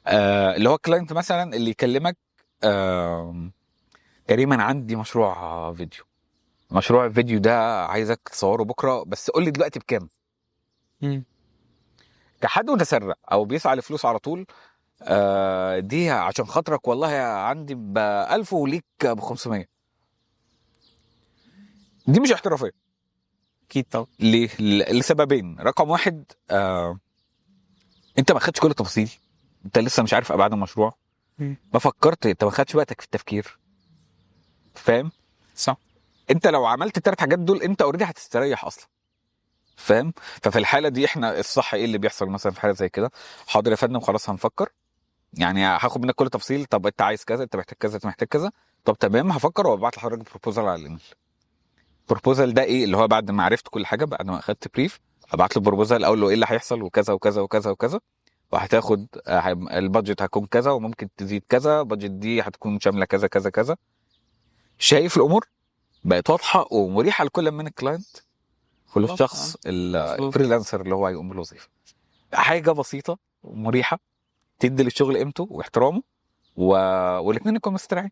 اللي هو ال client مثلا اللي يكلمك: كريم، انا عندي مشروع فيديو، مشروع الفيديو ده عايزك تصوره بكره، بس قول لي دلوقتي بكام؟ كحد متسرع او بيسعى لفلوس على طول، دي عشان خاطرك والله عندي ب 1000 وليك ب 500. دي مش احترافيه. اكيد طبعا. ليه؟ لسببين. رقم واحد، انت ما خدتش كل التفاصيل، انت لسه مش عارف ابعاد المشروع. ما فكرت، انت ما خدتش وقتك في التفكير، فاهم؟ صح. انت لو عملت الثلاث حاجات دول انت already هتستريح اصلا، فاهم؟ ففي الحالة دي احنا الصح ايه اللي بيحصل مثلا في حاله زي كده؟ حاضر يا فندم، خلاص هنفكر، يعني هاخد منك كل التفاصيل. طب انت عايز كذا، انت محتاج كذا، انت محتاج كذا. طب تمام، هفكر وابعت لحضرتك proposal على الايميل. ال proposal ده ايه؟ اللي هو بعد ما عرفت كل حاجه، بعد ما اخدت brief، ابعت له proposal اقول له ايه اللي هيحصل وكذا وكذا وكذا وكذا، وهتاخد ال budget هتكون كذا وممكن تزيد كذا، ال budget دي هتكون شاملة كذا كذا كذا. شايف الامور بقت واضحة ومريحه لكل من ال client وللشخص ال freelancer اللي هو هيقوم بالوظيفه. حاجة بسيطة ومريحه تدي للشغل قيمته واحترامه والاثنين يكونوا مستريحين.